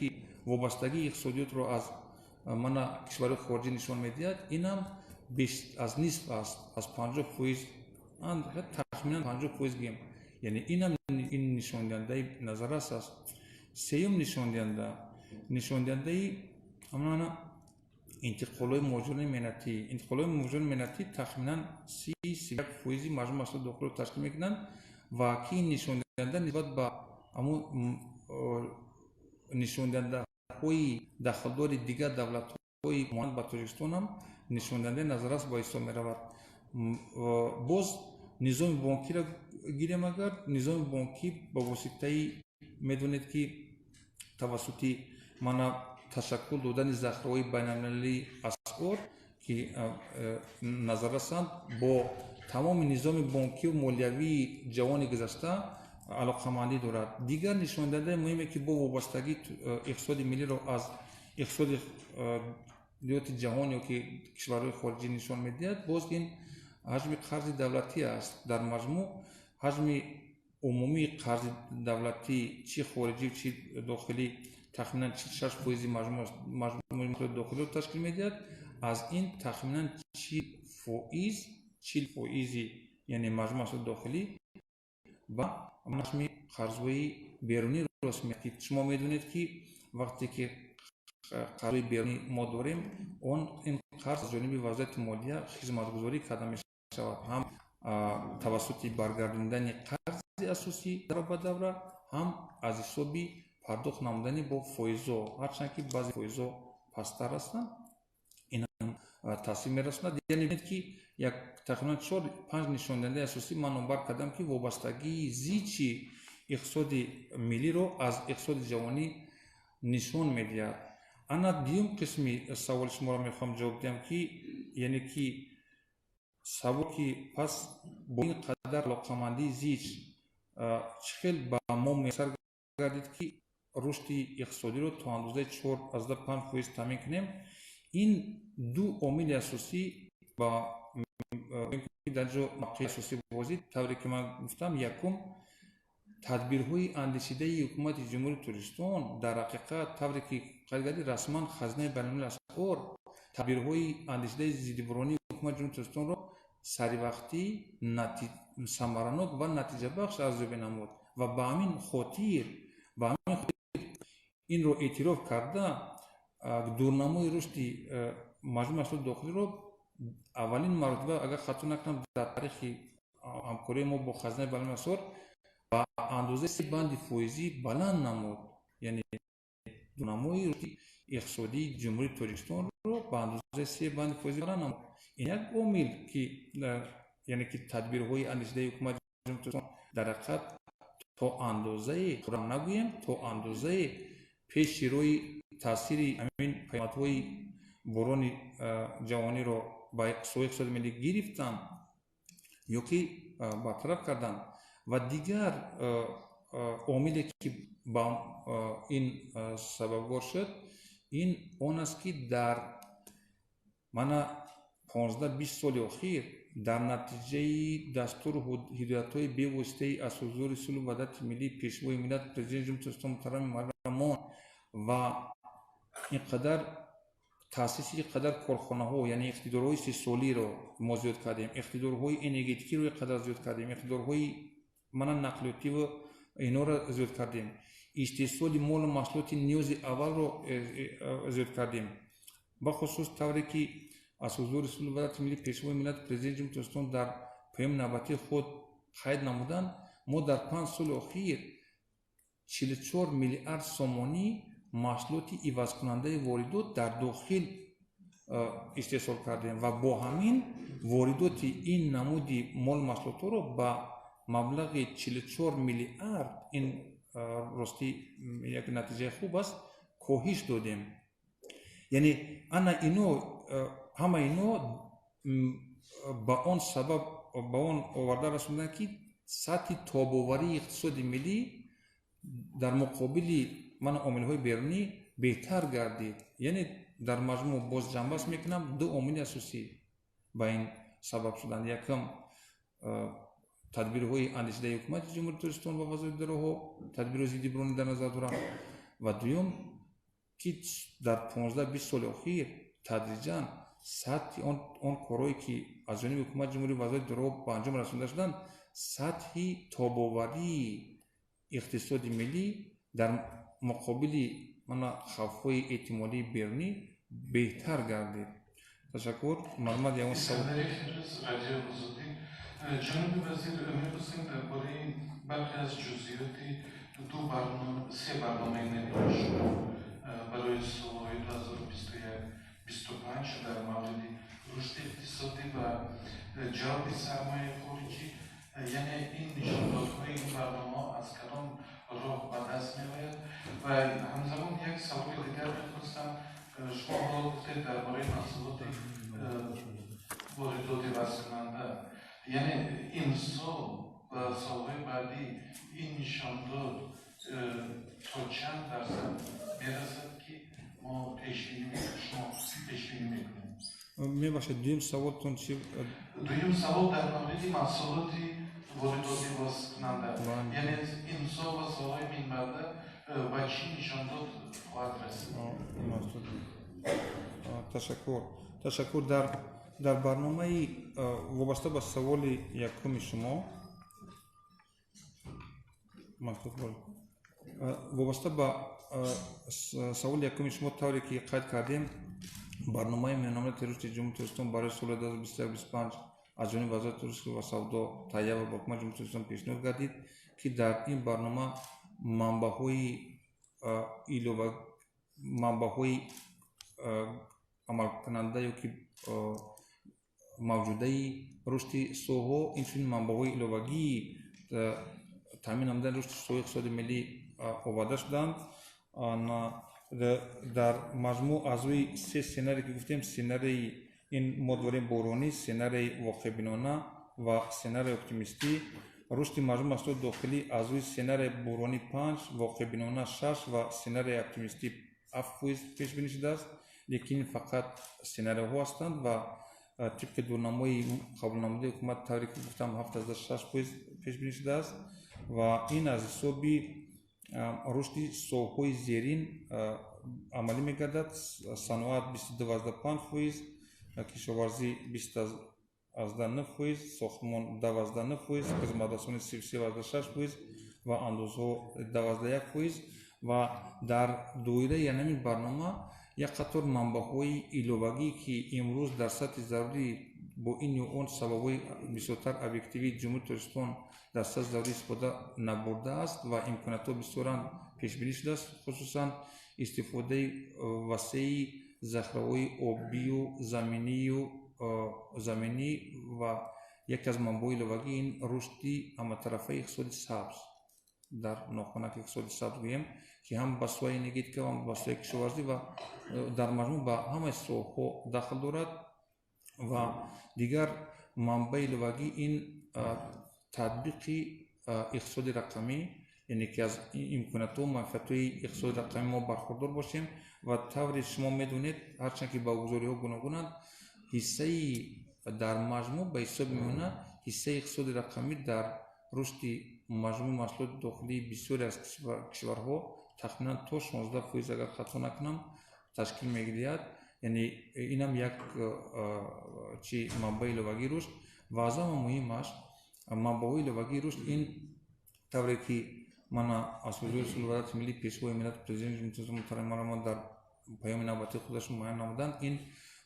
Ки вобастагии иқтисодиётро аз мана кишварҳои хориҷӣ нишон медиҳад, инам беш аз нисф аст, аз 50%, тахминан 50% гӯем. Яъне инам ин нишондиҳандаи назаррас аст. Сеюм нишондиҳанда, нишондиҳандаи мана интиқолҳои муҳоҷирони меҳнатӣ. Интиқолҳои муҳоҷирони меҳнатӣ тахминан 30-31 фоизи маҷмӯи маҳсулоти дохилиро ташкил мекунанд ва ки ин нишондиҳанда нисбат ба ҳамун нишондиҳандаҳои дахлдори дигар давлатҳои монанд ба Тоҷикистонам нишондиҳандаи назаррас ба ҳисоб меравад. Боз низоми бонкиро гирем агар, низоми бонкӣ ба воситаи, медонед, ки тавассути мана ташаккул додани захираҳои байналмилалии асъор, ки назаррасанд, бо тамоми низоми бонкию молиявии ҷавони гузашта алоқамандӣ дорад. Дигар нишондиҳандаи муҳиме, ки бо вобастагии иқтисоди миллиро аз иқтисоди диёти ҷаҳон ё ки кишварҳои хориҷӣ нишон медиҳад, боз ин ҳаҷми қарзи давлатӣ аст. Дар маҷмӯъ ҳаҷми умумии қарзи давлатӣ, чи хориҷӣ, чи дохилӣ, тахминан 46 фоизи маҷмӯи дохилиро ташкил медиҳад. Аз ин тахминан 40%, 40 фоизи, яъне маҷмӯи маҳсулоти дохилӣ ба ҳаҷми қарзҳои берунӣ рост меояд, ки шумо медонед, ки вақте ки қарзҳои берунӣ мо дорем, он ин қарз аз ҷониби Вазорати молия хизматгузорӣ карда мешавад, ҳам тавассути баргардонидани қарзи асосӣ давра ба давра, ҳам аз ҳисоби пардохт намудани бо фоизҳо. Ҳарчанд ки баъзе фоизҳо пасттар ҳастанд, инам таъсир мерасонад. Яъне бинед, ки як тақрибан чор панҷ нишондиҳандаи асосӣ ман номбар кардам, ки вобастагии зичи иқтисоди миллиро аз иқтисоди ҷаҳонӣ нишон медиҳад. Ана дуюм қисми саволи шуморо мехоҳам ҷавоб диҳам, ки яъне ки савол, ки пас бо ин қадар алоқамандии зич чӣ хел ба мо муяссар гардид, ки рушди иқтисодиро то андозаи 4,5 фоиз таъмин кунем. Ин ду омили асосӣ ба дар ҷо мавқеи асосӣ бозид. Тавре ки ман гуфтам, якум, тадбирҳои андешидаи ҳукумати Ҷумҳурии Тоҷикистон. Дар ҳақиқат, тавре ки қайд гардид, расман Хазинаи байналмилалии асъор тадбирҳои андешидаи зиддибӯҳронии ҳукумати Ҷумҳурии Тоҷикистонро саривақтӣ, самаранок ва натиҷабахш арзёбӣ намуд ва ба ҳамин хотир инро эътироф карда, дурнамои рушди маҷмӯи маҳсулоти дохилиро аввалин маротиба, агар хато накунам, дар таърихи ҳамкории мо бо Хазинаи байналмилалии асъор ба андозаи се банди фоизӣ баланд намуд. Яъне дурнамои рушди иқтисодии Ҷумҳурии Тоҷикистонро ба андозаи се банди фоизӣ баланд намуд. Ин як омил, ки яъне ки тадбирҳои андешидаи ҳукумати Ҷумҳурии Тоҷикистон дар ҳақиқат то андозае, нагӯем, то андозае пеши роҳи таъсири ҳамин паёмадҳои буҳрони ҷаҳониро ба соҳаи иқтисоди миллӣ гирифтанд ё ки бартараф карданд. Ва дигар омиле, ки ба ин сабабгор шуд, ин он аст, ки дар мана 15-20 соли охир дар натиҷаи дастуру ҳидоятҳои бевоситаи Асосгузори сулҳу ваҳдати миллӣ, Пешвои миллат, Президенти Ҷумҳурии Тоҷикистон муҳтарам Эмомалӣ Раҳмон ва ин қадар таъсиси ин қадар корхонаҳо, яъне иқтидорҳои истеҳсолиро мо зиёд кардем, иқтидорҳои энергетикиро ин қадар зиёд кардем, иқтидорҳои мана нақлиётиву инҳоро зиёд кардем, истеҳсоли молу маҳсулоти ниёзи аввалро зиёд кардем. Бахусус тавре ки Асосгузори сулҳу ваҳдати миллӣ, Пешвои миллат, Президенти Ҷумҳурии Тоҷикистон дар паёми навбатии худ қайд намуданд, мо дар 5 соли охир 44 миллиард сомонӣ маҳсулоти ивазкунандаи воридот дар дохил истеҳсол кардем ва бо ҳамин воридоти ин намуди молу маҳсулотҳоро ба маблағи 44 миллиард, ин ростӣ як натиҷаи хуб аст, коҳиш додем. Яъне ана ино, ҳама ино ба он сабаб, ба он оварда расонданд, ки сатҳи тобоварии иқтисоди миллӣ дар муқобили мана омилҳои берунӣ беҳтар гардид. Яъне дар маҷмӯъ, боз ҷамъбаст мекунам, ду омили асосӣ ба ин сабаб шуданд. Якум, тадбирҳои андешидаи ҳукумати Ҷумҳурии Тоҷикистон ва вазорати роҳҳо, тадбирҳои зидди буҳронӣ дар назар дорам, ва дуюм ки дар 15-20 соли охир тадриҷан сатҳи он корҳое, ки аз ҷониби ҳукумати ҷумҳурӣ, вазорати дороҳо ба анҷом расонда шуданд, сатҳи тобоварии иқтисоди миллӣ дар муқобили мана хавфҳои эҳтимолии берунӣ беҳтар гардид. Ташаккур. Марҳамат, ягон савол? Ҷаноби вазир, мехостем дар бораи бархе аз ҷузъиёти ду барнома, се барномаи нави шумо барои солҳои 2021-25 дар мавриди рушди иқтисодӣ ва ҷалби сармояи хориҷӣ, яъне ин нишондодҳои ин барномаҳо аз кадом роҳ ба даст меояд? Ва ҳамзамон як саволи дигар мехостам. Шумо ҳоло гуфтед дар бораи маҳсулоти воридоти васткунанда, яъне имсол ва солҳои баъдӣ ин нишондод то чанд дарсад мерасад, ки мо пешбинӣ, шумо пешбинӣ мекунед? Мебахшед, дуюм саволтон чи? Дуюм савол дар мавриди маҳсулоти воридоти васткунанда, яъне имсол ва солҳои минбаъда ба чӣ нишондод хоҳад расид? Ташаккур, ташаккур. Дар барномаи вобаста ба саволи якуми шумо, вобаста ба саволи якуми шумо, тавре ки қайд кардем, барномаи миёнамуддати рушди Ҷумҳурии Тоҷикистон барои соли 2021-25 аз ҷониби Вазорати рушд ва савдо таҳия ва ба Ҳукумати Ҷумҳурии Тоҷикистон пешниҳод гардид, ки дар ин барнома манбаъҳои илова, манбаъҳои амалкунанда ё ки мавҷудаи рушди соҳаҳо, инчунин манбаъҳои иловагии таъмин намудани рушди соҳаи иқтисоди миллӣ оварда шуданд. Дар маҷмӯъ аз рӯи се сценарие, ки гуфтем, сценарии ин мо дорем буҳронӣ, сценарии воқеъбинона ва сценарии оптимистӣ, рушди маҷмӯи маҳсулоти дохилӣ аз рӯи сценарии буҳронӣ 5, воқеъбинона 6 ва сценарии оптимистӣ 7% пешбинӣ шудааст. Лекин фақат сценариҳо ҳастанд ва тибқи дурнамои қабулнамудаи ҳукумат, тавре ки гуфтам, 7,6% пешбинӣ шудааст ва ин аз ҳисоби рушди соҳаҳои зерин амалӣ мегардад: саноат 22,5%, кишоварзӣ 20,9%, сохтмон 10,9%, хизматрасонӣ 33,6% ва андозҳо 10,1%. Ва дар доираи ҳамин барнома як қатор манбаъҳои иловагӣ, ки имрӯз дар сатҳи зарурӣ бо ин ё он сабабҳои бисёртар объективии Ҷумҳурии Тоҷикистон дар сатҳи зарурӣ истифода набурдааст ва имкониятҳо бисёранд, пешбинӣ шудааст, хусусан истифодаи васеи захираҳои обию заминӣ ва яке аз манбаъҳои иловагӣ ин рушди ҳаматарафаи иқтисоди сабз, дар нохунак иқтисоди сабз гӯем, ки ҳам ба соҳаи энергетика ва ҳам ба соҳаи кишоварзӣ ва дар маҷмӯъ ба ҳамаи соҳаҳо дахл дорад. Ва дигар манбаи иловагӣ ин татбиқи иқтисоди рақамӣ, яъне ки аз имкониятҳо, манфиатҳои иқтисоди рақамӣ мо бархурдор бошем. Ва тавре шумо медонед, ҳарчанд ки баҳогузориҳо гуногунанд, ҳиссаи дар маҷмӯъ ба ҳисоби миёна ҳиссаи иқтисоди рақамӣ дар рушди маҷмӯи маҳсулоти дохилии бисёре аз кишварҳо тахминан то 16%, агар хато накунам, ташкил мегирад. Яъне инам як чи манбаи иловагии рушд. Ва аз ҳама муҳимаш манбаъҳои иловагии рушд ин, тавре ки мана Асосгузори сулҳу ваҳдати миллӣ, Пешвои миллат, Президенти Ҷумҳурии Тоҷикистон муҳтарам Эмомалӣ дар паёми навбатии худашон муайян намуданд, ин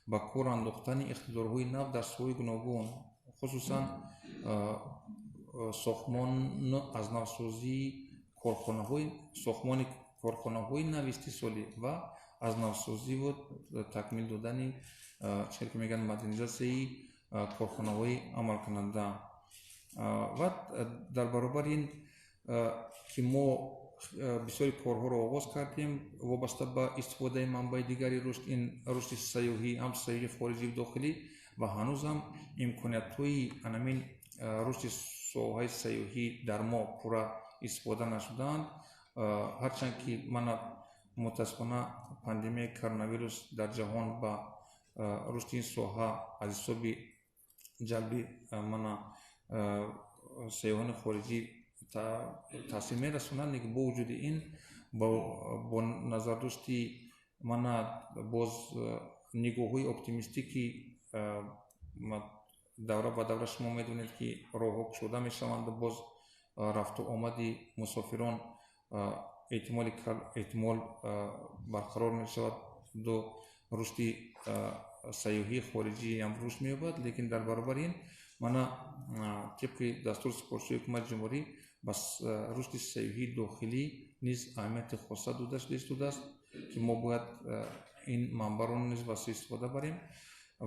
ба кор андохтани иқтидорҳои нав дар соҳаҳои гуногун, хусусан сохтмон, аз навсозии корхонаҳои, сохтмони корхонаҳои нави истеҳсолӣ ва аз навсозиву такмил додани, чӣ ки мегӯянд, модернизатсияи корхонаҳои амалкунанда. Ва дар баробари ин ки мо бисёри корҳоро оғоз кардем вобаста ба истифодаи манбаи дигари рушд, ин рушди сайёҳӣ, ҳам сайёҳии хориҷиву дохилӣ, ва ҳанӯзам имкониятҳои анамин рушди соҳаи сайёҳӣ дар мо пурра истифода нашудаанд. Ҳарчанд ки мана мутаассифона пандемияи коронавирус дар ҷаҳон ба рушди ин соҳа аз ҳисоби ҷалби мана сайёҳони хориҷӣ таъсир мерасонад, лекин бо вуҷуди ин, бо назардошти Мана боз нигоҳҳои оптимистӣ, ки давра ба давра, шумо медонед, ки роҳҳо кушода мешаванд, боз рафту омади мусофирон эҳтимол барқарор мешавад, ду рушди сайёҳии хориҷӣ ҳам рушд меёбад. Лекин дар баробари ин, мана, тибқи дастуру супоришҳои Ҳукумати Ҷумҳурӣ ба рушди сайёҳии дохилӣ низ аҳамияти хоса дода шуда истодааст, ки мо бояд ин манбаъро низ васеъ истифода барем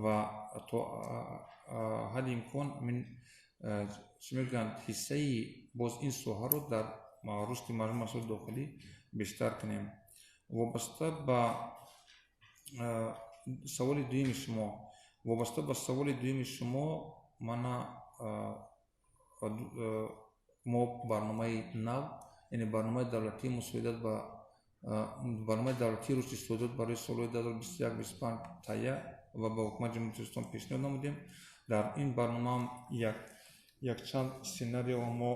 ва то ҳадди имкон ҳамин, чӣ мегӯянд, ҳиссаи боз ин соҳаро дар рушди маҷмӯи маҳсулоти дохилӣ бештар кунем. Вобаста ба саволи дуюми шумо, мана, мо барномаи нав, яъне барномаи давлатии мусоидат ба барномаи давлатии рушди содирот барои солҳои 2021-25 таҳия ва ба Ҳукумати Ҷумҳурии Тоҷикистон пешниҳод намудем. Дар ин барномаам якчанд сценарио мо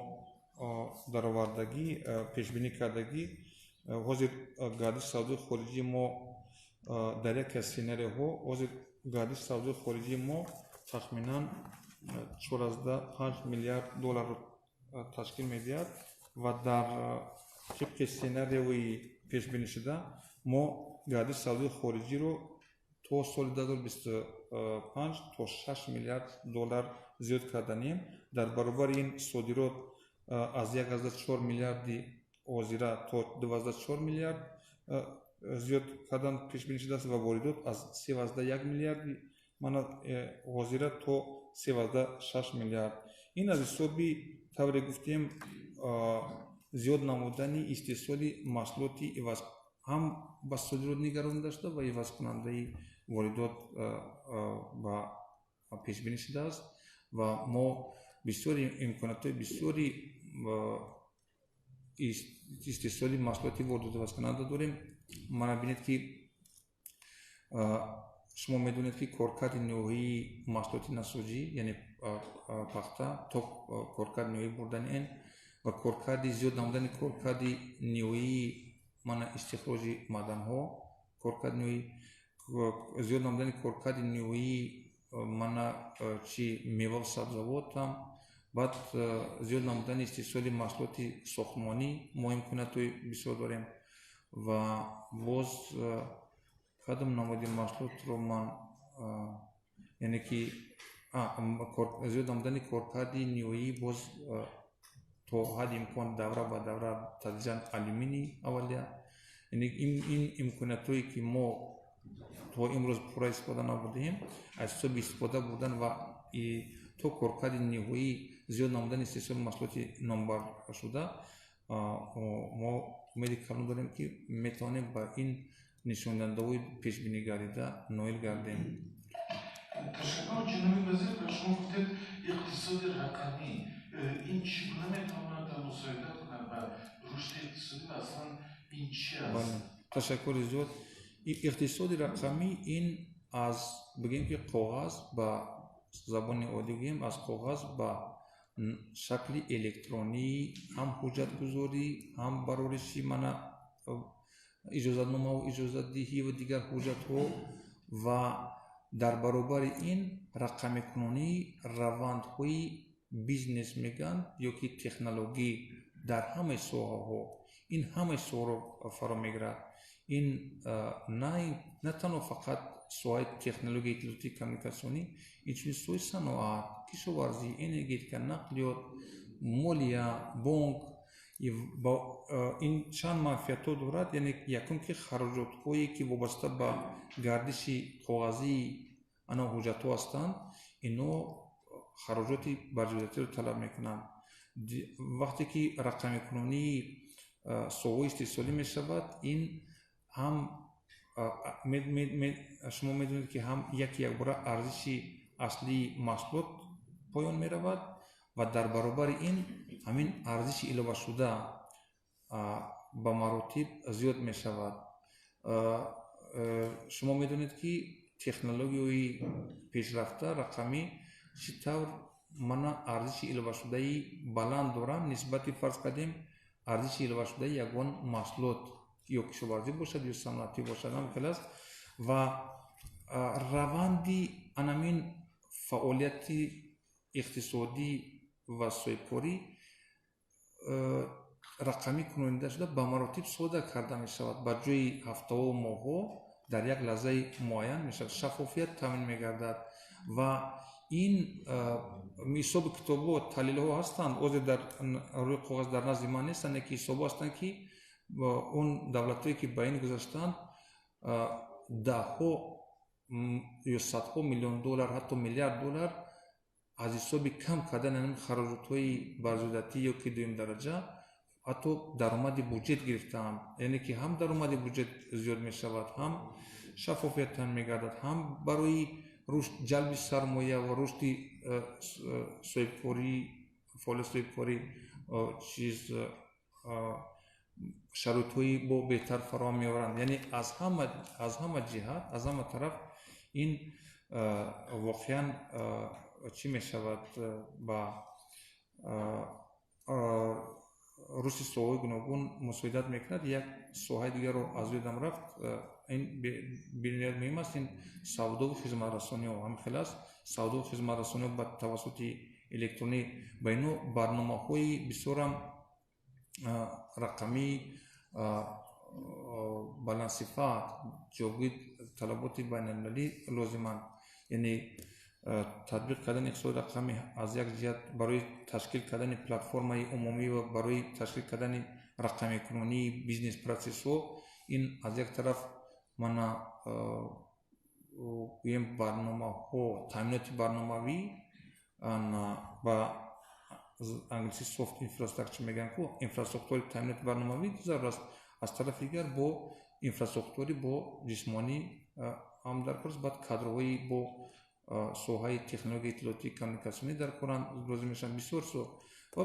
даровардагӣ, пешбинӣ кардагӣ. Ҳозир гардиши савдои хориҷии мо дар яке аз сценариоҳо, ҳозир гардиши савдои хориҷии мо тахминан 4,5 миллиард долларро ташкил медиҳад ва дар тибқи сценариои пешбинишуда мо гардиши савдои хориҷиро то соли 2025 то 6 миллиард доллар зиёд карданем. Дар баробари ин содирот аз 1,4 миллиарди ҳозира то 2,4 миллиард зиёд кардан пешбинӣ шудааст ва воридот аз 3,1 миллиарди мана ҳозира то 3,6 миллиард. Ин аз ҳисоби, тавре гуфтем, зиёд намудани истеҳсоли маҳсулоти иваз ҳам ба содирот нигаронида шуда ва ивазкунандаи воридот ба пешбинӣ шудааст. Ва мо бисёри имкониятҳои бисёри истеҳсоли маҳсулоти воридотивазкунанда дорем. Мана, бинед, ки шумо медонед, ки коркарди ниҳоии маҳсулоти насоҷӣ, яъне пахта, то коркарди ниҳоӣ бурдани ин ва коркарди зиёд намудани коркарди ниҳоии, мана, истихроҷи маъданҳо, коркарди ниҳоӣ, зиёд намудани коркарди ниҳоии, мана, чи меваву сабзавот ҳам, баъд зиёд намудани истеҳсоли маҳсулоти сохтмонӣ мо имкониятҳои бисёр дорем. Ва боз кадом намуди маҳсулотро ман, яъне ки зиёд намудани коркарди ниҳоӣ боз то ҳадди имкон давра ба давра, тадриҷан алюминий аввалия. Яъне ин имкониятҳое, ки мо то имрӯз пурра истифода набурдаем, аз ҳисоби истифода бурдан ва то коркарди ниҳоӣ зиёд намудани истеҳсоли маҳсулоти номбаршуда, мо умеди калон дорем, ки метавонем ба ин нишондиҳандаҳои пешбинӣ гардида ноил гардем. Ташаккур, ҷаноби вазир. Ба шумо гуфтед, иқтисоди рақамӣ, ин чӣ гуна метавонад мусоидат кунад ба рушди иқтисодӣ ва аслан ин чи аст? Ташаккури зиёд. Иқтисоди рақамӣ ин аз, бигем, ки коғаз, ба забони оддӣ гӯем, аз коғаз ба шакли электронӣ ҳам ҳуҷҷатгузорӣ, ҳам барориши, мана, иҷозатномаву иҷозатдиҳӣ ва дигар ҳуҷҷатҳо ва дар баробари ин рақамикунонии равандҳои бизнес мегӯянд ё ки технологӣ дар ҳамаи соҳаҳо. Ин ҳамаи соҳаро фаро мегирад. Ин на танҳо фақат соҳаи технологияи иттилоотии коммуникатсионӣ, инчунин соҳаи саноат, кишоварзӣ, энергетика, нақлиёт, молия, бонк. Ин чанд манфиатҳо дорад. Яъне якум, ки хароҷотҳое, ки вобаста ба гардиши коғазии ана ҳуҷҷатҳо ҳастанд, ино хароҷоти барҷудатиро талаб мекунанд. Вақте ки рақамикунонии соҳаҳои истеҳсолӣ мешавад, ин ҳам, шумо медонед, ки ҳам яке якбора арзиши аслии маҳсулот поён меравад ва дар баробари ин ҳамин арзиши иловашуда ба маротиб зиёд мешавад. Шумо медонед, ки технологияҳои пешрафта рақамӣ чӣ тавр, мана, арзиши иловашудаи баланд доранд нисбати, фарз кардем, арзиши иловашудаи ягон маҳсулот. ё кишоварзӣ бошад, ё саноатӣ бошад, ҳам хел аст. Ва раванди анамин фаъолияти иқтисодӣ ва соҳибкорӣ рақамӣ кунонида шуда, ба маротиб сода карда мешавад. Ба ҷои ҳафтаҳо, моҳҳо дар як лаҳзаи муайян мешавад, шаффофият таъмин мегардад. Ва ин ҳисоби китобҳо, таҳлилҳо ҳастанд, ҳозир дар рӯи коғаз дар назди ман нестанд, лекин ҳисобҳо ҳастанд, ки он давлатҳое, ки ба ин гузаштанд, даҳҳо ё садҳо миллион доллар, ҳатто миллиард доллар аз ҳисоби кам кардани ҳамин хароҷотҳои барзиёдатӣ ё ки дуюмдараҷа ҳатто даромади буҷет гирифтаанд. Яъне ки ҳам даромади буҷет зиёд мешавад, ҳам шаффофият таъмин мегардад, ҳам барои рушд, ҷалби сармоя ва рушди соҳибкорӣ, фаъолияти соҳибкорӣ чиз шароитҳои бо беҳтар фароҳам меоранд. Яъне аз ҳама ҷиҳат, аз ҳама тараф ин воқеан чӣ мешавад, ба рушди соҳаҳои гуногун мусоидат мекунад. Як соҳаи дигарро аз ёдам рафт, ин бениҳоят муҳим аст, ин савдову хизматрасониҳо ҳамин хел аст. Савдову хизматрасониҳо ба тавассути электронӣ, ба ино барномаҳои бисёрам рақамӣ, баландсифат, ҷавобгӯи талаботи байналмилалӣ лозиманд. Яъне татбиқ кардани иқтисоди рақамӣ аз як ҷиҳат барои ташкил кардани платформаи умумӣ ва барои ташкил кардани рақамикунонии бизнес процессҳо, ин аз як тараф мана гӯем барномаҳо, таъминоти барномавӣ, ба англисӣ soft infrastructure мегӯянд ку, инфраструктураи таъминоти барномавӣ зарур аст. Аз тарафи дигар бо инфраструктури бо ҷисмонӣ ҳам дар кор аст, баъд кадрҳои бо соҳаи технологияи иттилоотӣ, коммуникатсионӣ дар коранд лозим мешаванд бисёр ва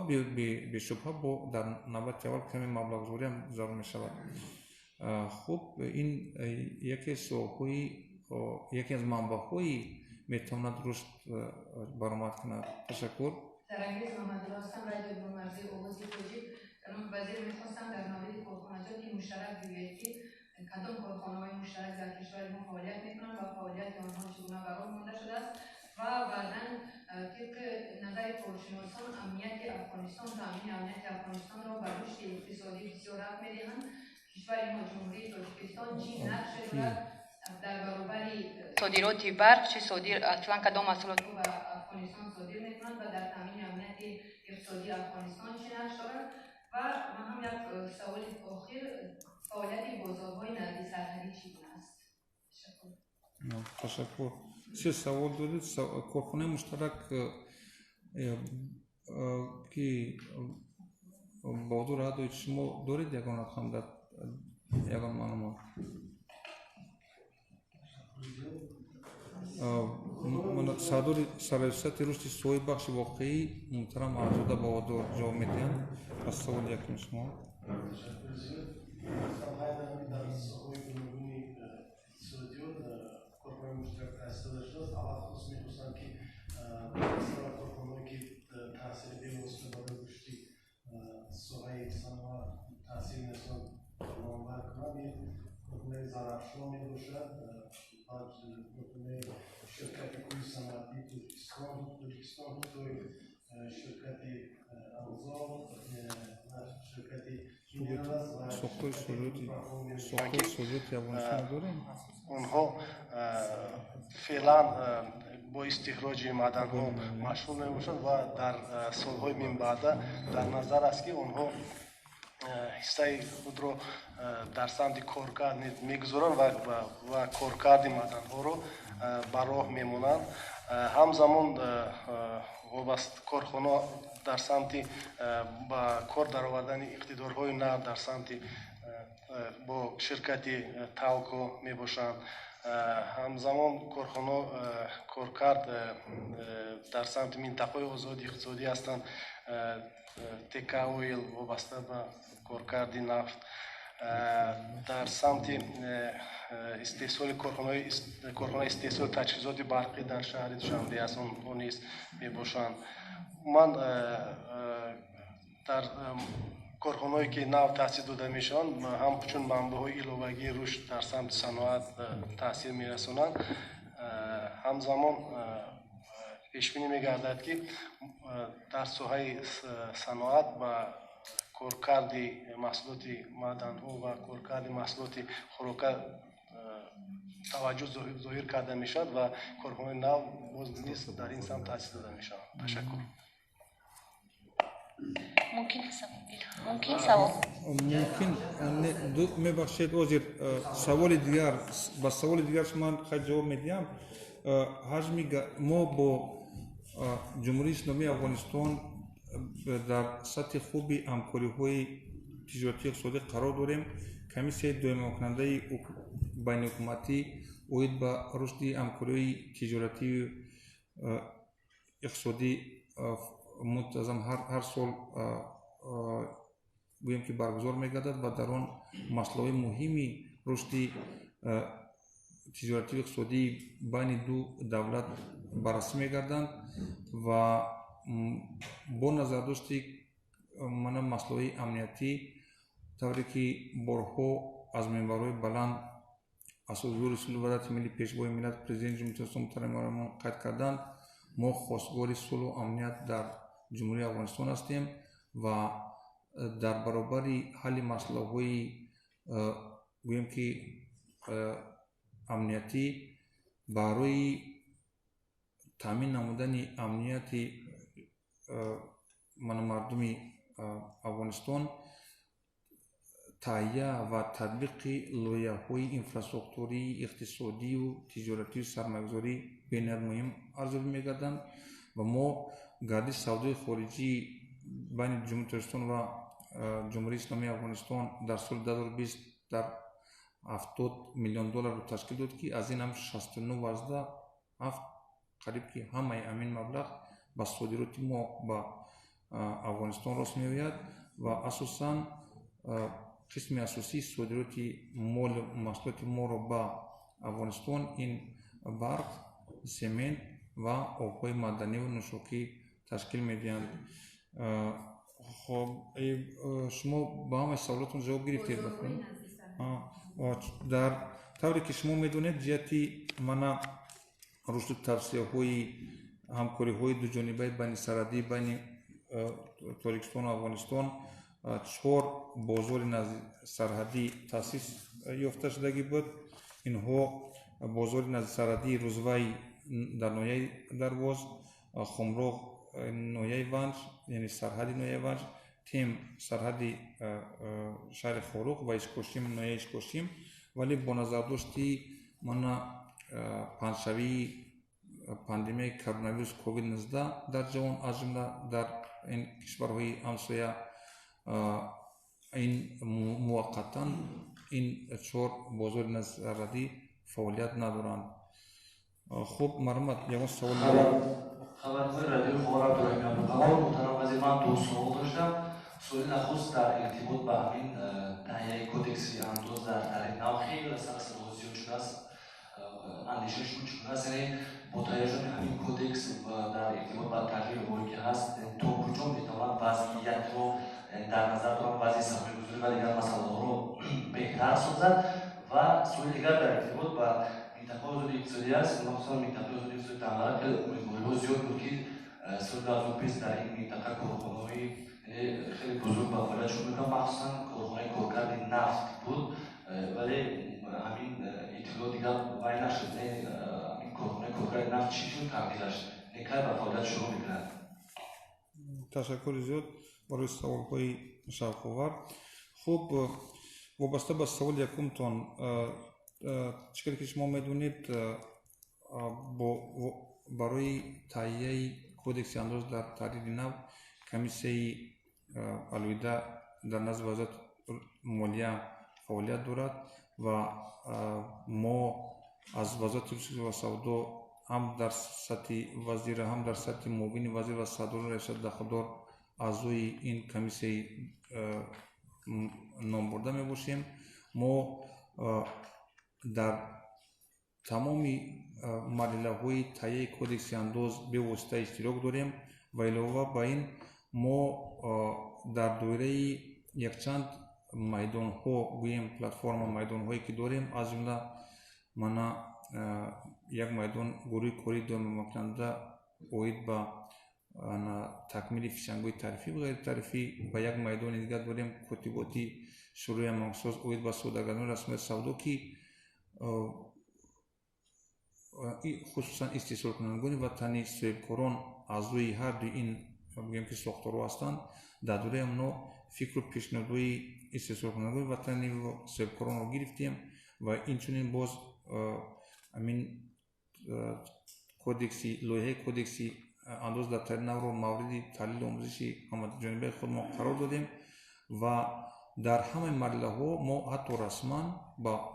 бешубҳа бо дар навбати аввал каме маблағгузориам зарур мешавад. Хуб, ин яке соҳаҳои, яке аз манбаъҳои метавонад рушд баромад кунад. Ташаккур. Сарангез Мамадулло ҳастам, радиои Бурмарзии Овози Тоҷик. Вазир, мехостам дар мавриди корхонаҷоти муштарак бигӯед, ки кадом корхонаҳои муштарак дар кишвари мо фаъолият мекунанд ва фаъолияти онҳо чӣ гуна ба роҳ монда шудааст. Ва баъдан, тибқи назари коршиносон, амнияти Афғонистон, таъмини амнияти Афғонистонро ба рушди иқтисодӣ бисёр рабт медиҳанд. Кишвари мо, Ҷумҳурии Тоҷикистон, чӣ нақше дорад дар баробари содироти барқ, чӣ содир, аслан кадом маҳсулотҳо ба Афғонистон содир мекунанд ва дар таъмини амнияти иқтисодии Афғонистон чӣ нақш дорад? Ва ман ҳам як саволи охир: фаъолияти бозорҳои назди сарҳадӣ чӣ гуна аст? Ташаккур. Ташаккур, се савол додед. Корхонаи муштарак ки Баҳодур Аҳадович, шумо доред ягон рақам, дар ягон маълумот? Сардори Сарраёсати рушди соҳаи бахши воқеӣ муҳтарам Аҳмадзода Баҳодур ҷавоб медиҳанд ба саволи якуми шумо. Ташаккури зиёд. Дар соҳаҳои гуногуни иқтисодиёт корхонаи муштарак таъсис дода шудааст. Алахусус мехостам, ки корхонаҳое, ки таъсири бевосита барои рушди соҳаи саноат таъсир мерасонанд, номбар кунам. Ин корхонаи Зарафшон мебошад, баъд корхонаи ширкати кӯҳи саноатии Тоҷикистон, Хитой, ширкати Анзоб, ширкати Сохтори содироти Афғонистон дорем. Онҳо феълан бо истихроҷи маъданҳо машғул мебошанд ва дар солҳои минбаъда дар назар аст, ки онҳо ҳиссаи худро дар самти коркард мегузоранд ва коркарди маъданҳоро ба роҳ мемонанд. Ҳамзамон корхона дар самти ба кор даровардани иқтидорҳои нав дар самти бо ширкати Талко мебошанд. Ҳамзамон корхона коркард дар самти минтақаҳои озоди иқтисодӣ ҳастанд, ТК Ойл вобаста ба коркарди нафт, дар самти истеҳсоли корхонаи истеҳсоли таҷҳизоти барқӣ дар шаҳри Душанбе аст, онҳо низ мебошанд. Ман дар Корхонаҳое, ки нав таъсис дода мешаванд, ҳамчун манбаъҳои иловагии рушд дар самти саноат таъсир мерасонанд. Ҳамзамон пешбинӣ мегардад, ки дар соҳаи саноат ба коркарди маҳсулоти маъданҳо ва коркарди маҳсулоти хӯрока таваҷҷӯҳ зоҳир карда мешавад ва корхонаи нав боз низ дар ин самт таъсис дода мешаванд. Ташаккур. Мумкин савол? Мумкин. Мебахшед, ҳозир саволи дигар, ба саволи дигар ман хай ҷавоб медиҳам. Ҳаҷми мо бо Ҷумҳурии Исломии Афғонистон дар сатҳи хуби ҳамкориҳои тиҷоратии иқтисодӣ қарор дорем. Комиссияи доимокунандаи байниҳукуматӣ оид ба рушди ҳамкориҳои тиҷоратию иқтисодӣ мунтазам ҳар сол, гӯем ки, баргузор мегардад ва дар он масъалаҳои муҳими рушди тиҷоратию иқтисодии байни ду давлат баррасӣ мегарданд ва бо назардошти мана масъалаҳои амниятӣ, тавре ки борҳо аз минбарҳои баланд Асосгузори сулҳу ваҳдати миллӣ, Пешвои миллат, Президенти Ҷумҳурии Тоҷикистон муҳтарам Эмомалӣ қайд карданд, мо хостгори сулҳу амният дар Ҷумҳурии Афғонистон ҳастем ва дар баробари ҳалли масъалаҳои, гӯем ки, амниятӣ, барои таъмин намудани амнияти мана мардуми Афғонистон таҳия ва татбиқи лоиҳаҳои инфраструктурии иқтисодию тиҷоратию сармоягузорӣ бениҳоят муҳим арзёбӣ мегарданд ва мо гардиши савдои хориҷии байни Ҷумҳурии Тоҷикистон ва Ҷумҳурии Исломии Афғонистон дар соли 2020 дар 70 миллион долларро ташкил дод, ки аз ин ҳам 69,7, қариб ки ҳамаи ҳамин маблағ ба содироти мо ба Афғонистон рост меояд ва асосан қисми асосии содироти молу маҳсулоти моро ба Афғонистон ин барқ, семент ва обҳои маъданиву нӯшокӣ ташкил медиҳанд. Хоб, шумо ба ҳамаи саволотон ҷавоб гирифтед? Дар тавре ки шумо медонед, ҷиҳати мана рушду тавсияҳои ҳамкориҳои дуҷонибаи байнисарҳадӣ байни Тоҷикистону Афғонистон чор бозори сарҳадӣ таъсис ёфта шудагӣ буд. Инҳо бозори наздисарҳадии Рузвай дар ноҳияи Дарвоз, Хумроғ, ноҳияи Ванҷ, яъне сарҳади ноҳияи Ванҷ, Тем, сарҳади шаҳри Хоруғ ва Ишкошим, ноҳияи Ишкошим. Вале бо назардошти мана паҳншавии пандемияи коронавирус COVID-19 дар ҷаҳон, аз ҷумла дар ин кишварҳои ҳамсоя, ин муваққатан ин чор бозори наздисарҳадӣ фаъолият надоранд. Хуб, марҳамат, ягон савол? Хабарҳои радиои Ховар, Абдураҳим Абдуқаҳор. Муҳтарам вазир, ман ду савол доштам. Суоли нахуст дар иртибот ба ҳамин таҳияи кодекси андоз дар таърихи нав. Хеле сарсадоҳо зиёд шудааст. Андешаи шумо чӣ гуна аст? Яъне бо таҳия шудани ҳамин кодекс дар иртибот ба тағйирҳое, ки ҳаст, то куҷо метавонад вазъиятро, дар назар дорам вазъи сармоягузорӣ ва дигар масъалаҳоро, беҳтар созад? Ва суоли дигар дар иртибот ба минтақаи озоди иқтисодӣ аст, махсусан минтақаи озоди иқтисоди Данғара. Хеле умедвориҳо зиёд буд, ки соли 2020 дар ин минтақа корхонаҳои хеле бузург ба фаъолият шурӯъ мекунанд, махсусан корхонаи коркарди нафт буд, вале ҳамин иттилоъ дигар вай нашуд. Ҳамин корхонаи коркарди нафт чӣ шуд тақдираш, кай ба фаъолият шурӯъ мекунад? Ташаккури зиёд барои саволҳои шавқовар. Хуб, вобаста ба саволи якумтон, чӣ қадр ки шумо медонед, барои таҳияи кодекси андоз дар таҳрири нав комиссияи алоҳида дар назди Вазорати молия фаъолият дорад ва мо аз Вазорати рушд ва савдо ҳам дар сатҳи вазир, ҳам дар сатҳи муовини вазир ва сардорони раёсати дахлдор аъзои ин комиссияи номбурда мебошем. Мо дар тамоми марҳилаҳои таҳияи кодекси андоз бевосита иштирок дорем ва илова ба ин мо дар доираи Якчанд майдонҳо, гӯем, платформа, майдонҳое ки дорем, аз ҷумла мана як майдон гурӯҳи кории доимокунанда оид ба такмили фишангҳои тарифӣ ва ғайритарифӣ ва як майдони дигар дорем, котиботи Шӯрои ҳамоҳангсоз оид ба содагардонии расмиёти савдо, ки хусусан истеҳсолкунандагони ватанӣ, соҳибкорон аъзои ҳар дуи ин, бигӯем, ки сохторҳо ҳастанд. Дар доираи онҳо фикру пешниҳодҳои истеҳсолкунандагони ватанӣ ва соҳибкоронро гирифтем ва инчунин боз ҳамин кодекси, лоиҳаи кодекси андоз дар таҳрири навро мавриди таҳлилу омӯзиши ҳамаҷонибаи худмон қарор додем. Ва дар ҳамаи марҳилаҳо мо ҳатто расман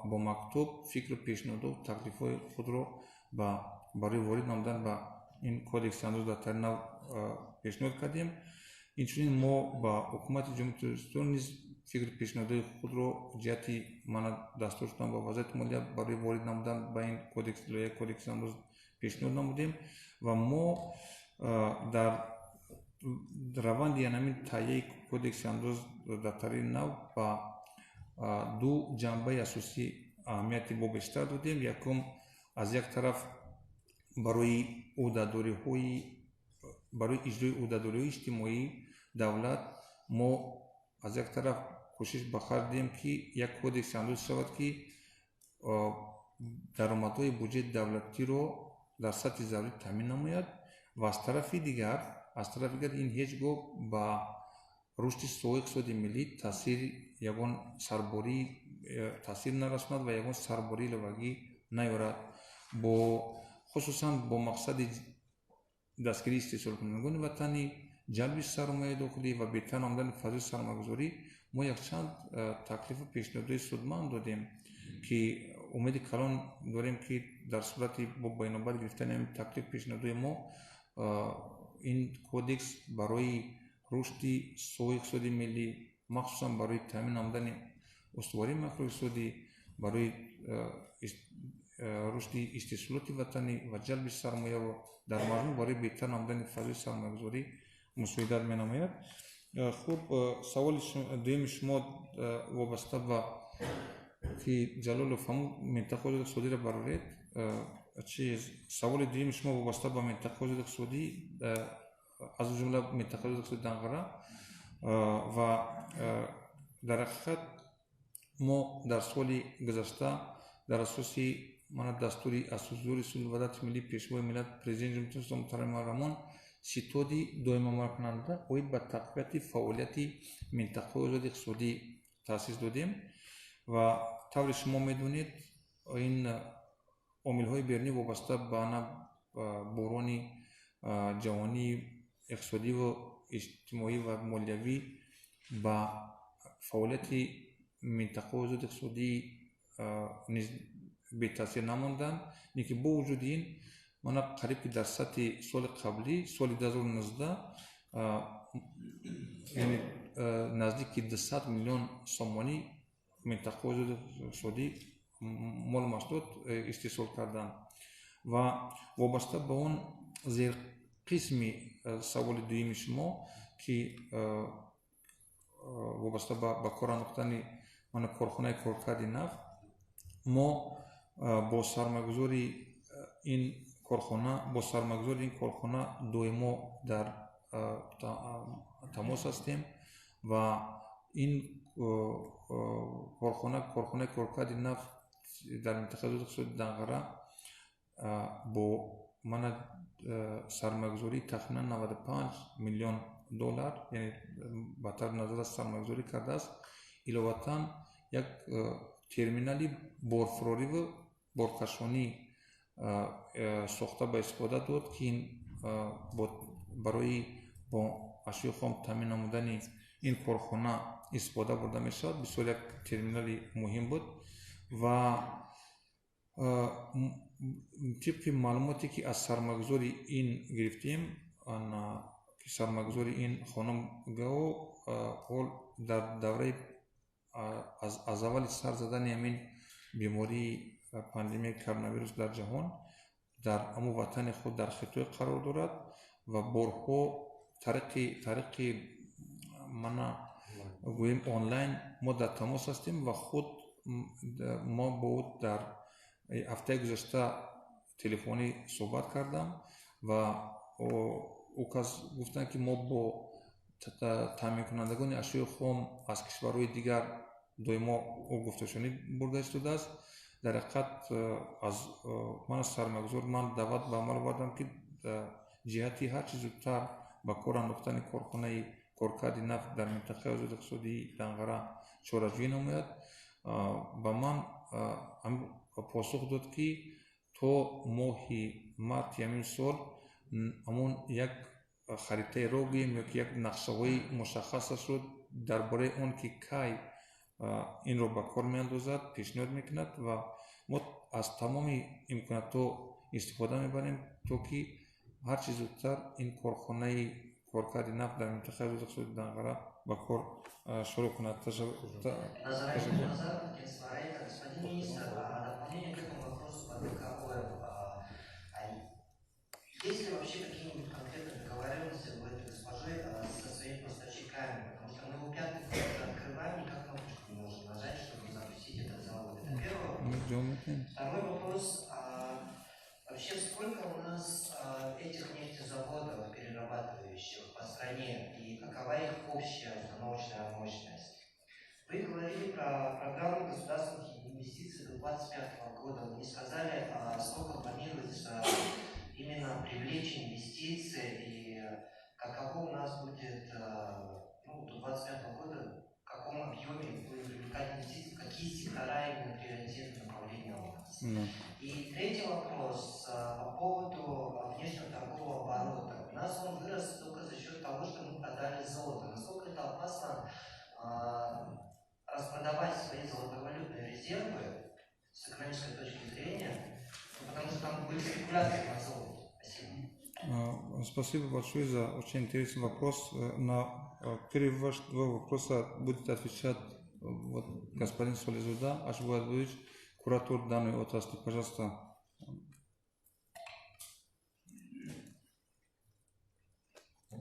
бо мактуб фикру пешниҳодҳо, таклифҳои худро барои ворид намудан ба ин кодекси андоз дар таҳрири нав пешниҳод кардем. Инчунин мо ба Ҳукумати Ҷумҳурии Тоҷикистон низ фикру пешниҳодҳои худро ҷиҳати мана дастур шудан ба Вазорати молия барои ворид намудан ба ин кодекс, лоиҳаи кодекси андоз пешниҳод намудем. Ва мо дар раванди ҳамин таҳияи кодекси андоз дар таҳрири нав ба ду ҷанбаи асосӣ аҳамияти бо бештар додем. Якум, аз як тараф, барои ӯҳдадориҳои, барои иҷрои ӯҳдадориҳои иҷтимоии давлат мо аз як тараф кӯшиш ба харҷ додем, ки як кодекси андоз шавад, ки даромадҳои буҷети давлатиро дар сатҳи зарурӣ таъмин намояд, ва аз тарафи дигар ин ҳеҷ гоҳ ба рушди соҳаи иқтисоди миллӣ таъсири ягон сарборӣ таъсир нарасонад ва ягон сарбории иловагӣ наёрад. Бо хусусан бо мақсади дастгирии истеҳсолкунандагони ватанӣ, ҷалби сармояи дохилӣ ва беҳтар намудани фазои сармоягузорӣ мо якчанд таклифу пешниҳодҳои судманд додем, ки умеди калон дорем, ки дар сурати бо байнобат гирифтани ҳамин таклиф, пешниҳодҳои мо ин кодекс барои рушди соҳаи иқтисоди миллӣ, махсусан барои таъмин намудани устувории макроиқтисодӣ, барои рушди истеҳсолоти ватанӣ ва ҷалби сармоя ва дар маҷмӯъ барои беҳтар намудани фазои сармоягузорӣ мусоидат менамояд. Хуб, саволи дуюми шумо вобаста ба ки Ҷалолов ҳамун минтақаи озоди иқтисодиро бароред. Чиз, саволи дуюми шумо вобаста ба минтақаи озоди иқтисодӣ, аз ҷумла минтақаи озоди иқтисоди Данғара. Ва дар ҳақиқат мо дар соли гузашта дар асоси мана дастури Асосгузори сулҳу ваҳдати миллӣ, Пешвои миллат, Президенти Ҷумҳурии Тоҷикистон муҳтарам Эмомалӣ Раҳмон ситоди доимоамалкунанда оид ба тақвияти фаъолияти минтақаи озоди иқтисодӣ таъсис додем. Ва тавре шумо медонед, ин омилҳои берунӣ вобаста ба ана буҳрони ҷаҳонии иқтисодиву иҷтимоӣ ва молиявӣ ба фаъолияти минтақаи озоди иқтисодӣ низ бетаъсир намонданд. Лекин бо вуҷуди ин мана қариб ки дар сатҳи соли қаблӣ, соли 2019, яъне наздики 200 миллион сомонӣ минтақаи озоди иқтисодӣ молу маҳсулот истеҳсол карданд. Ва вобаста ба он зерқисми саволи дуюми шумо, ки вобаста ба кор андохтани мана корхонаи коркарди нафт, мо бо сармоягузори ин корхона доимо дар тамос ҳастем. Ва ин корхона, корхонаи коркарди нафт дар минтақаи озоди иқтисоди Данғара, бо мана сармоягузории тахминан 95 миллион доллар, яъне ба таври назар сармоягузорӣ кардааст. Иловатан як терминали борфурориву боркашонӣ сохта ба истифода дод, ки ин барои бо ашёи хом таъмин намудани ин корхона истифода бурда мешавад. Бисёр як терминали муҳим буд. Ва тибқи маълумоте, ки аз сармоягузори ин гирифтем, ки сармоягузори ин хонум Гао ҳол дар давраи аз аввали сар задани ҳамин бемории пандемияи коронавирус дар ҷаҳон дар ҳамун ватани худ, дар Хитой қарор дорад ва борҳо тариқи мана гӯем онлайн мо дар тамос ҳастем ва худ мо бо ӯ дар ҳафтаи гузашта телефонӣ суҳбат кардам ва ӯ кас гуфтанд, ки мо бо таъминкунандагони ашёи хом аз кишварҳои дигар доимо ӯ гуфтушунид бурда истодааст. Дар ҳақиқат аз ман сармоягузор ман даъват ба амал овардам, ки ҷиҳати ҳарчи зудтар ба кор андохтани корхонаи коркарди нафт дар минтақаи озоди иқтисодии Данғара чораҷӯӣ намояд. Ба ман посух дод, ки то моҳи марти ҳамин сол ҳамон як харитаи роҳ гӯем ё ки як нақшаҳои мушаххасашро дар бораи он ки кай инро ба кор меандозад пешниҳод мекунад ва мо аз тамоми имкониятҳо истифода мебарем, то ки ҳарчи зудтар ин корхонаи коркарди нафт дар минтақаи озоди иқтисодии Данғара ба кор шурӯъ кунад. Господин министр, дополнение к этому вопросу по ТКО. Есть ли вообще какие-нибудь конкретные договоренности у этой госпожи со своими поставщиками? Потому что мы его пятый год уже открываем, никак кнопочку не можем нажать, чтобы запустить этот завод. Это первый вопрос. Второй вопрос. Вообще, сколько у нас этих нефтезаводов, перерабатывающих по стране, и какова их общая установочная мощность? Вы говорили про программу государственных инвестиций до 2025 года. Вы не сказали, сколько планируется именно привлечь инвестиции и каково у нас будет, ну, до 2025 года, в каком объеме будем привлекать инвестиции, какие сектора именно приоритетные направления у нас. И третий вопрос по поводу внешнего торгового оборота. У нас он вырос только за счет того, что мы продали золото. Насколько это опасно распродавать свои золотовалютные резервы с экономической точки зрения, потому что там были спекуляции на золото. Спасибо. Спасибо большое за очень интересный вопрос. На первый ваш два вопроса будет отвечать вот господин Солизода Ашбуадович, куратор данной отрасли. Пожалуйста.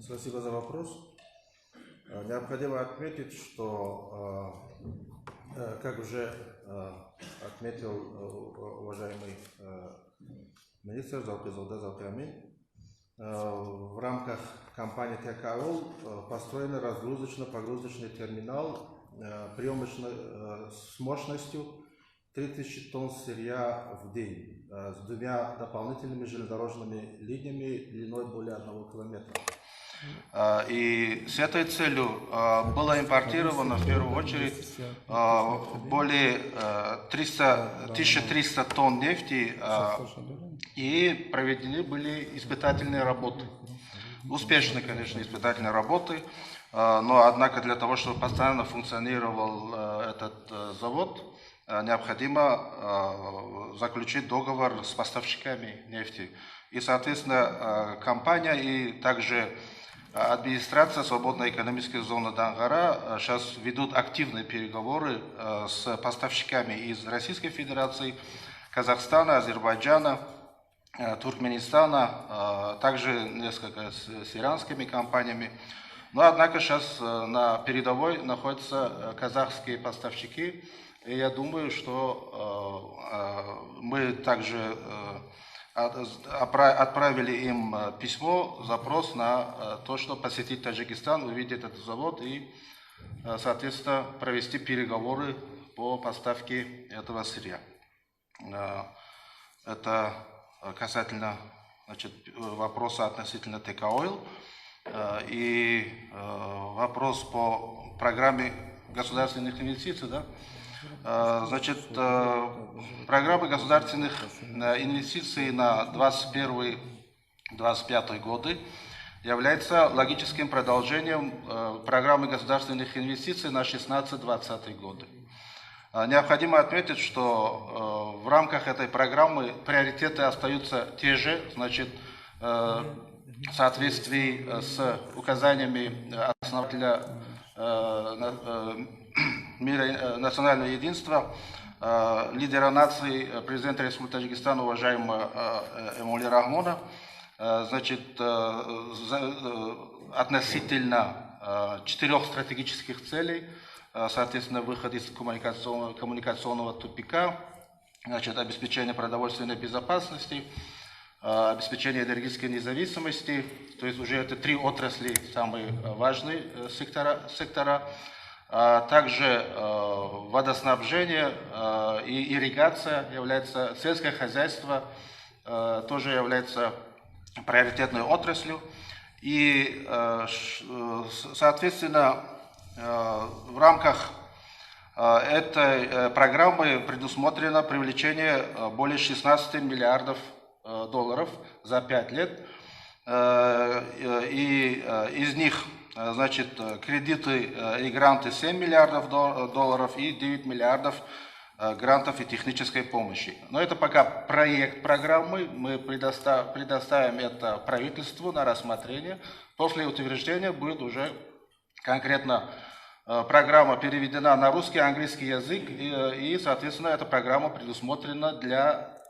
Спасибо за вопрос. Необходимо отметить, что, как уже отметил уважаемый министр Завқизода Завқиамин, в рамках компании ТКО построен разгрузочно-погрузочный терминал приемочно с мощностью 3000 тонн сырья в день с двумя дополнительными железнодорожными линиями длиной более 1 километра. И с этой целью было импортировано в первую очередь более 1300 тонн нефти и проведены были испытательные работы. Успешные, конечно, испытательные работы, но однако для того, чтобы постоянно функционировал этот завод, необходимо заключить договор с поставщиками нефти. И, соответственно, компания и также администрация свободной экономической зоны Дангара сейчас ведут активные переговоры с поставщиками из Российской Федерации, Казахстана, Азербайджана, Туркменистана, также несколько с иранскими компаниями. Но, однако, сейчас на передовой находятся казахские поставщики. И я думаю, что мы также отправили им письмо, запрос на то, чтобы посетить Таджикистан, увидеть этот завод и, соответственно, провести переговоры по поставке этого сырья. Это касательно, значит, вопроса относительно ТКОйл и вопрос по программе государственных инвестиций, да? Значит, программа государственных инвестиций на 2021-2025 годы является логическим продолжением программы государственных инвестиций на 2016-2020 годы. Необходимо отметить, что в рамках этой программы приоритеты остаются те же, значит, в соответствии с указаниями основателя мира национального единства, лидера нации, президента Республики Таджикистан, уважаемого Эмомали Рахмона, значит, относительно четырех стратегических целей, соответственно, выход из коммуникационного тупика, значит, обеспечение продовольственной безопасности, обеспечение энергетической независимости, то есть уже это три отрасли самые важные сектора, а также водоснабжение и ирригация является, сельское хозяйство тоже является приоритетной отраслью. И, соответственно, в рамках этой программы предусмотрено привлечение более 16 миллиардов долларов за 5 лет. И из них, значит, кредиты и гранты 7 миллиардов долларов и 9 миллиардов грантов и технической помощи. Но это пока проект программы, мы предоставим это правительству на рассмотрение. После утверждения будет уже конкретно программа переведена на русский и английский язык, и, соответственно, эта программа предусмотрена для,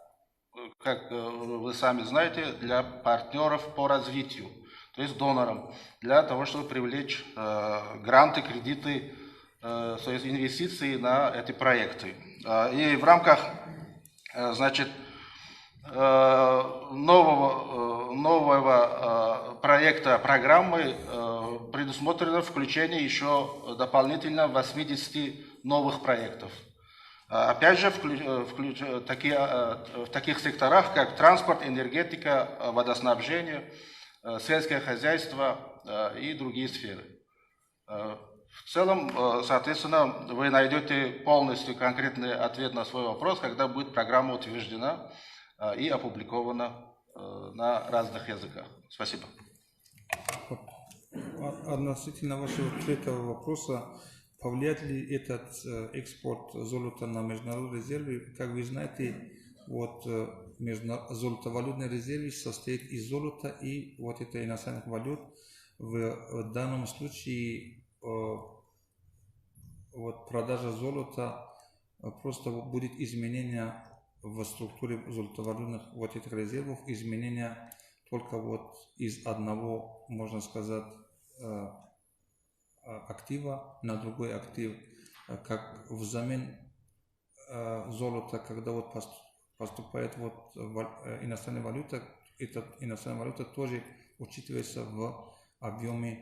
как вы сами знаете, для партнеров по развитию, то есть донорам, для того, чтобы привлечь гранты, кредиты, то есть инвестиции на эти проекты. И в рамках, значит, нового проекта программы предусмотрено включение еще дополнительно 80 новых проектов. Опять же, в таких секторах, как транспорт, энергетика, водоснабжение, сельское хозяйство и другие сферы. В целом, соответственно, вы найдете полностью конкретный ответ на свой вопрос, когда будет программа утверждена и опубликована на разных языках. Спасибо. Относительно вашего третьего вопроса, повлияет ли этот экспорт золота на международные резервы? Как вы знаете, вот золотовалютные резервы состоят из золота и вот это иностранных валют. В данном случае вот продажа золота просто будет изменение в структуре золотовалютных вот этих резервов, изменения только вот из одного, можно сказать, актива на другой актив, как взамен золота, когда вот поступает вот иностранная валюта, эта иностранная валюта тоже учитывается в объеме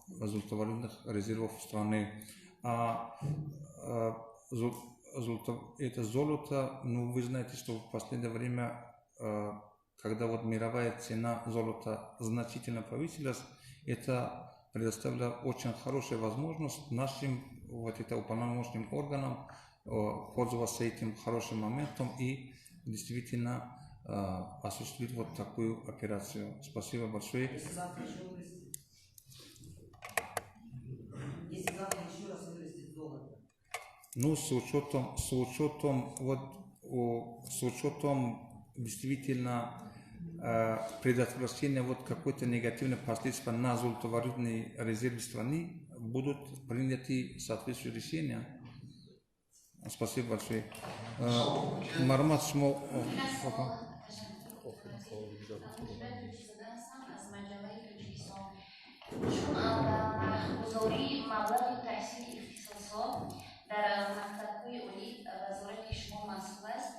золотовалютных резервов страны. Это золото, ну вы знаете, что в последнее время, когда вот мировая цена золота значительно повысилась, это предоставило очень хорошую возможность нашим вот это уполномоченным органам пользоваться этим хорошим моментом и действительно осуществить вот такую операцию. Спасибо большое. Если завтра еще раз вырастет золото. Ну, с учетом действительно предотвращения вот какой-то негативной последствия на золотовалютные резервы страны будут приняты соответствующие решения. Спасибо большое. Мармат Шмо. Дар мактабҳои олӣ вазорати шумо масъул аст.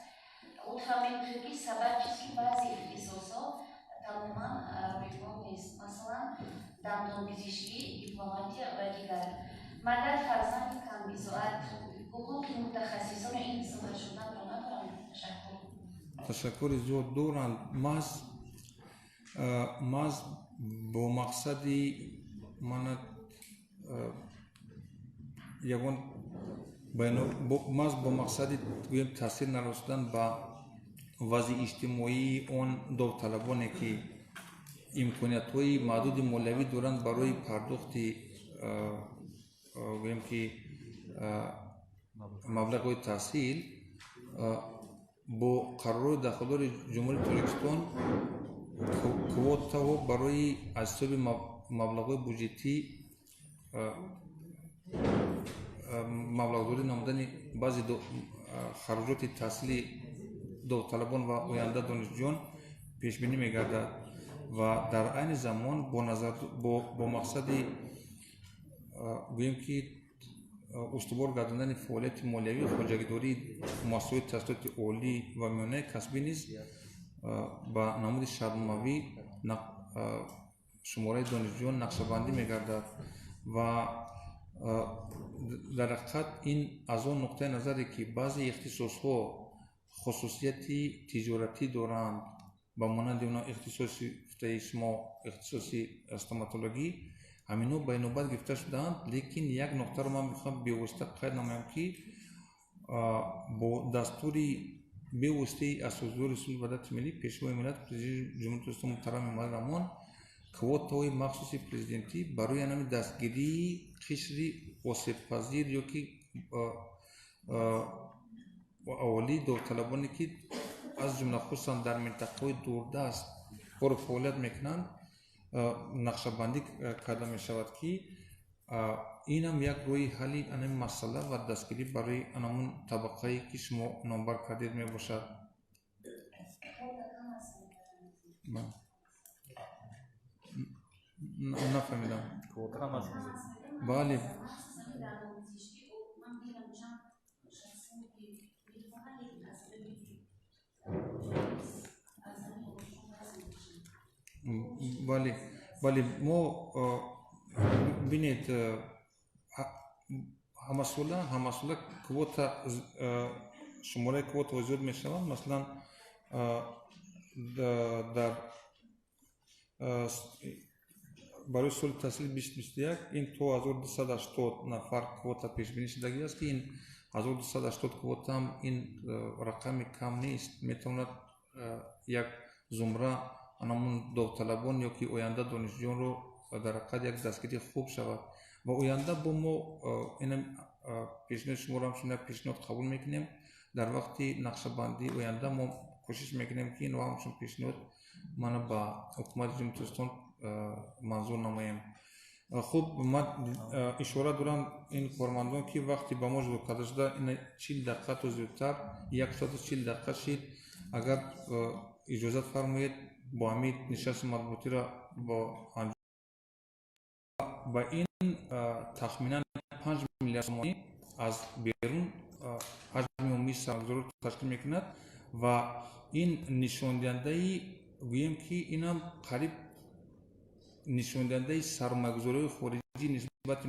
Лутфан мегӯед, ки сабаб чист, ки баъзе ихтисосҳо тамоман ройгон нест, масалан дандонпизишкӣ, дипломатия ва дигар. Магар фарзанди камбизоат ҳуқуқи мутахассисони ин соҳа шуданро надоранд? Ташаккур. Ташаккури зиёд доранд. Маҳз бо мақсади мана ягон маҳз бо мақсади гӯем таъсир нарасодан ба вазъи иҷтимоии он довталабоне, ки имкониятҳои маҳдуди молиявӣ доранд барои пардохти гӯем ки маблағҳои таҳсил, бо қарорҳои дахлдори Ҷумҳурии Тоҷикистон квотаҳо барои аз ҳисоби маблағҳои буҷетӣ маблағгузорӣ намудани баъзе хароҷоти таҳсили довталабон ва оянда донишҷӯён пешбинӣ мегардад ва дар айни замон бо мақсади Гӯем ки устувор гардондани фаъолияти молиявӣ, хоҷагидории муассисаҳои таҳсилоти олӣ ва миёнаи касбӣ низ ба намуди шартномавӣ шумораи донишҷӯён нақшабандӣ мегардад. Ва дар ҳақиқат ин аз он нуқтаи назаре, ки баъзе ихтисосҳо хусусияти тиҷоратӣ доранд, ба монанди оно ихтисоси гуфтаи шумо, ихтисоси стоматологӣ, ҳаминҳо ба инобат гирифта шудаанд. Лекин як нуқтаро ман мехоҳам бевосита қайд намоям, ки бо дастури бевоситаи Асосгузори сулҳу ваҳдати миллӣ, Пешвои миллат, Президенти Ҷумҳурии Тоҷикистон муҳтарам Эмомалӣ Раҳмон квотаҳои махсуси президентӣ барои анами дастгирии қишри осебпазир ё ки аҳолии довталабоне, ки аз ҷумла хусусан дар минтақаҳои дурдаст кору фаъолият мекунанд, нақшабандӣ карда мешавад, ки инам як роҳи ҳалли анами масъала ва дастгирӣ барои анамун табақае, ки шумо номбар кардед, мебошад. Квота кам аст? Нафаҳмидам. Квота кам аст. Бале. Махсусан дар омӯзишӣ ман дидам, чанд шахсоне, ки мехоҳанд, лекин аз сабаби аз ҳамин омӯзишон даст мекашанд. Бале, мо, бинед, ҳамасола квота, шумораи квотаҳо зиёд мешаванд. Масалан, дар барои соли таҳсили 2021 ин то 1280 нафар квота пешбинӣ шудагӣ аст, ки ин 1280 квотаам ин рақами кам нест. Метавонад як зумра анамун довталабон ё ки оянда донишҷӯёнро дар ҳақиқат як дастгирии хуб шавад. Ва оянда бо мо инам пешниҳоди шуморо ҳамчун як пешниҳод қабул мекунем. Дар вақти нақшабандии оянда мо кӯшиш мекунем, ки инро ҳамчун пешниҳод мана ба Ҳукумати Ҷумҳурии Тоҷикистон манзур намоем. Хуб, ман ишора дорам, ин кормандон, ки вақти ба мо ҷудо карда шуда ин 40 дақиқа то зиёдтар, 1 соату 40 дақиқа шид. Агар иҷозат фармоед, бо ҳамин нишасти матбуотиро бо ба ин тахминан 5 миллиард сомонӣ аз берун ҳаҷми умумии сармоягузориро ташкил мекунад. Ва ин нишондиҳандаи, гӯем ки инам қариб нишондиҳандаи сармоягузориҳои хориҷӣ нисбати